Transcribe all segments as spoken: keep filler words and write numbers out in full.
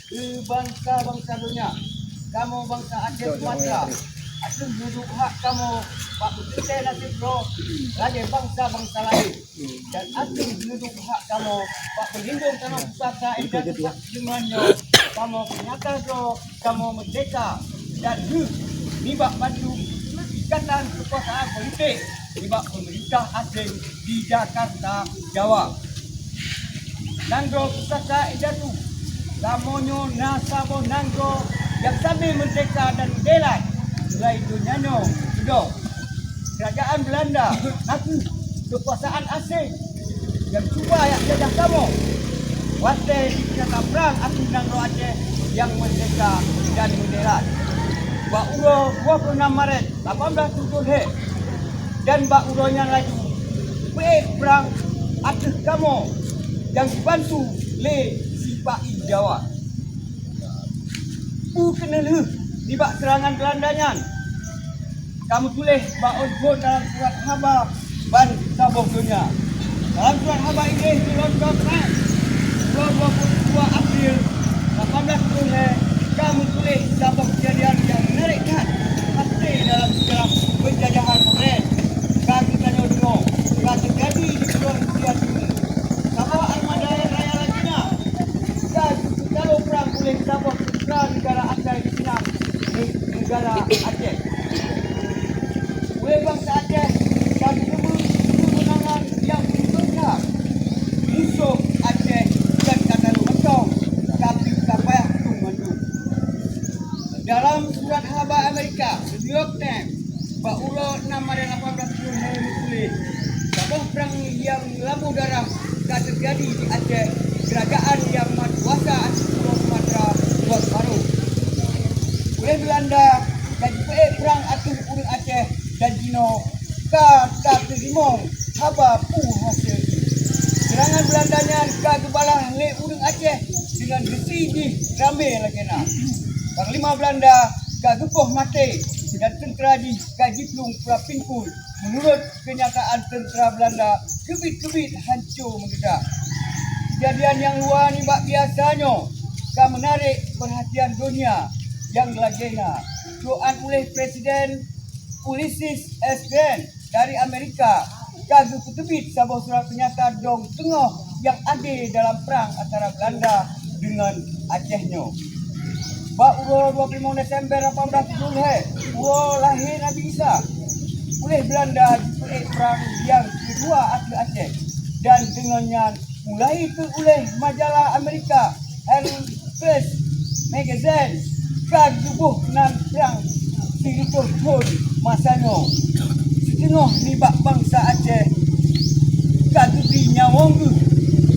Keu bansa-bansa donya, kamoe bansa Aceh Sumatra, ateueh neudok hak kamoe bak meuteuntèe naseb droe lagèe bansa-bansa laén. Dan ateueh neudok hak kamoe bak meulindong tanoh pusaka indatu bak deungon nyoe, kamoe peunyata droe kamoe meurdeka dan heueh nibak bandum ikatan keukuasaan politik nibak peumeurintah aséng di Jakarta, Jawa. Nanggroe pusaka indatu, kamoe nyoe na saboh nanggroe nyang sabe meurdeka dan meudèelat mulai donya nyoe keudroe. Keurajeuen Beulanda nakeuh keukuasaan aséng nyang cuba jak jajah kamoe watèe jipeunyata prang ateueh nanggroe Aceh nyang meurdeka dan meudèelat. Bak uroe dua puluh enam Maret lapan belas tujoh lhèe dan bak uroe nyan laju peuék prang ateueh kamoe nyang jibantu lé sipa-i Jawa. Peue keuneulheueh nibak seurangan Beulanda nyan? Ka meutuléh bak ôn phon dalam surat haba ban saboh donya. Dalam surat haba Inggréh di London Times, uroe dua puluh dua April lapan belas tujoh lhèe, ka meutuléh saboh keujadian nyang meunarék that. Pasti dalam seujarah peunjajahan modern ka geutanyoe deungoe ka teujadi di Pulôh Asia Timu. Saboh armada raya Latina ka geupeutalô prang ulèh saboh teuntara neugara asai di sinan, ne-, neugara Aceh. Ulèh bansa Aceh ka geuteumeung keumeunangan nyang beutôi that. Musoh Aceh kon ka talo mantong, tapi ka payah tueng mandum. Dalam surat haba Amerika, The New York Times, bak uroe enam Maret lapan belas tujoh lhèe meutuléh, saboh prang nyang meulaboh darah ka teujadi di Aceh, keurajeuen nyang mat kuasa ateueh Pulo Sumatra buet barô. Ulèh Beulanda ka jipeuék prang ateueh ureueng Aceh dan jinoe ka tateurimong haba peue hasé jih. Seurangan Beulanda nyan ka geubalah lé ureueng Aceh deungon geusie jih ramé lagèe na. Panglima Beulanda ka geupoh maté dan teuntara jih ka jiplueng peurapinpun. Meunurot keunyataan teuntara Beulanda keubiet-keubiet hanco meudeudak. Keujadian nyang luwa nibak biasa nyoe ka meunarék peurhatian donya nyang lagèe na. Cok an ulèh Presiden Ulysses S. Grant dari Amerika ka geupeuteubiet saboh surat peunyata dong teungoh nyang adé dalam prang antara Beulanda deungon Aceh nyoe. Bak uroe dua puluh limong Desember lapan belas tujoh lhèe, uroe lahé Nabi Isa, ulèh Beulanda jipeuék prang nyang keudua ateueh Aceh, dan deungon nyan mulai keu ulèh majalah Amerika Harvest Magazine ka geuboh nan prang siribèe thon masa nyoe. Siteungoh nibak bansa Aceh ka geubri nyawöng geuh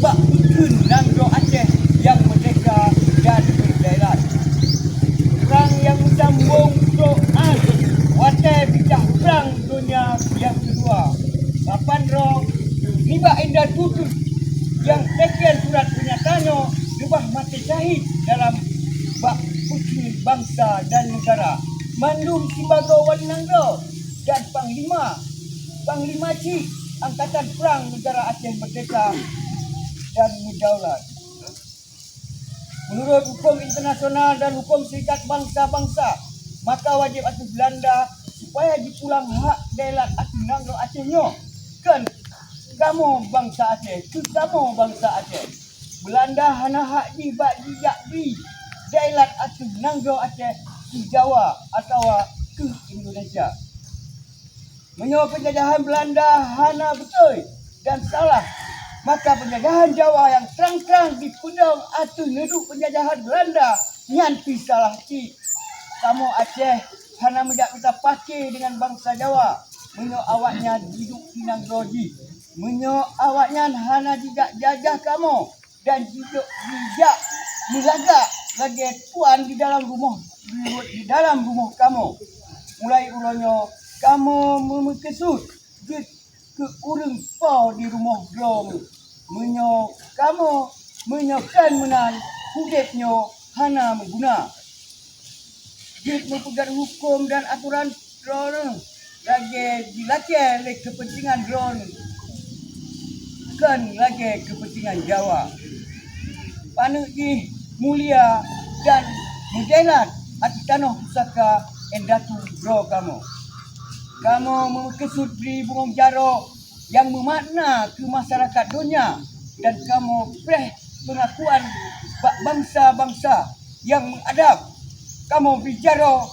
bak peukheun nanggroe Aceh nyang meurdeka dan meudèelat. Prang nyang meusambong trok an watèe peucah prang donya nyang keudua. Lapan droe nibak indatu teuh nyang teuken surat peunyata nyoe leubeh maté syahid dalam bak peukheun bansa dan neugara. Mandum sibagoe wali nanggroe dan panglima, panglima cit Angkatan Prang Neugara Aceh Meurdeka dan Meudaulat. Meunurot huköm internasional dan huköm Serikat Bansa-Bansa, maka wajéb ateueh Beulanda supaya jipulang hak dèelat ateueh nanggroe Aceh nyoe. Kon kamoe bansa Aceh, keu kamoe bansa Aceh. Beulanda hana hak jih bak jijak bri dèelat ateueh nanggroe Aceh keu Jawa atawa keu Indonesia. Meunyoe peunjajahan Beulanda hana beutôi dan salah, maka peunjajahan Jawa nyang trang-trang jipeudong ateueh neuduek peunjajahan Beulanda nyan pih salah cit. Kamoe Aceh hana meujak mita paké deungon bansa Jawa meunyoe awaknyan jiduek di nanggroe jih. Meunyoe awaknyan hana jijak jajah kamoe dan jijok jijak meulagak lagèe tuan di dalam rumoh, di dalam rumoh kamoe. Mulai uroe nyoe kamoe meumeukeusut jeuet keu ureueng po di rumoh droeneuh. Meunyoe kamoe, meunyoe kon meunan, udép nyoe hana meuguna. Jeuet meupeugöt huköm dan atoran droeneuh lagèe jilakèe lé keupeuntengan droeneuh, kon lagèe keupeuntengan Jawa. Paneuk jih mulia dan meudelat ateueh tanoh pusaka indatu droe kamoe. Kamoe meukeusut bri bungöng jaroe nyang meumakna keu masyarakat donya, dan kamoe preh peungakuan bak bansa-bansa nyang meuadab. Kamoe bri jaroe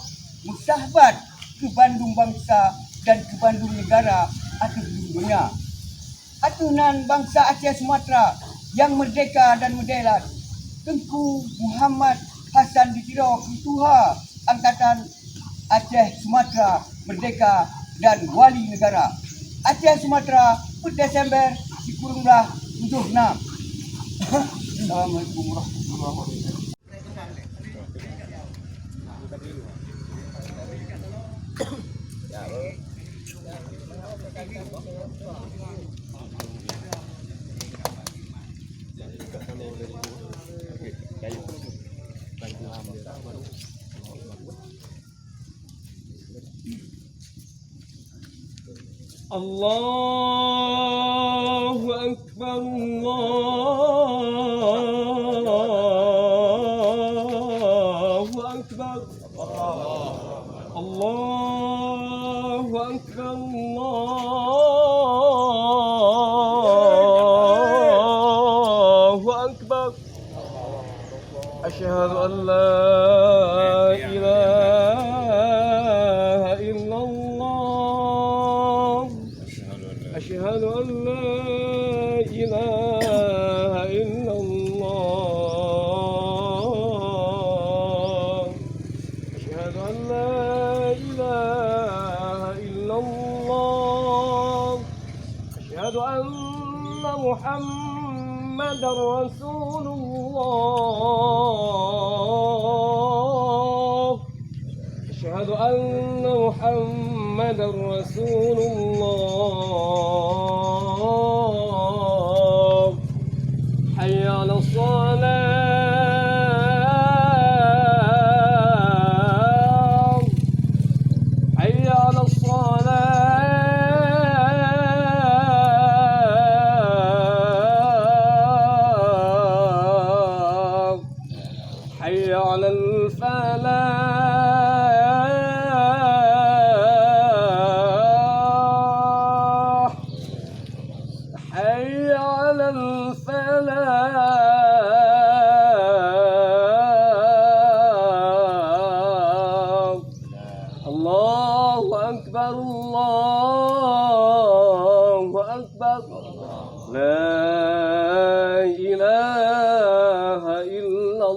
meusahabat keu bandum bansa dan keu bandum neugara ateueh donya. Ateueh nan bansa Aceh Sumatra nyang meurdehka dan meudelat, Teungku Muhammad Hasan di Tiro, Keutuha Angkatan Aceh Sumatra Meurdehka dan Wali Neugara Aceh Sumatra, peuet Desember sikureueng blah tujoh nam. Assalamualaikum warahmatullahi wabarakatuh. Allahu Akbar, Allahu Akbar, Allahu Akbar, Allahu Akbar. Asyhadu an la ilaha illallah. Asyhadu an la ilaha illallah. Asyhadu an la ilaha illallah. Asyhadu anna Muhammadar Rasulullah. Asyhadu anna Muhammadar Rasulullah. Hayya 'alas shalah. Hayya 'alas shalah. Hayya 'alal falah. Hayya 'alal falah. Allahu Akbar, Allahu Akbar. La ilaha illallah.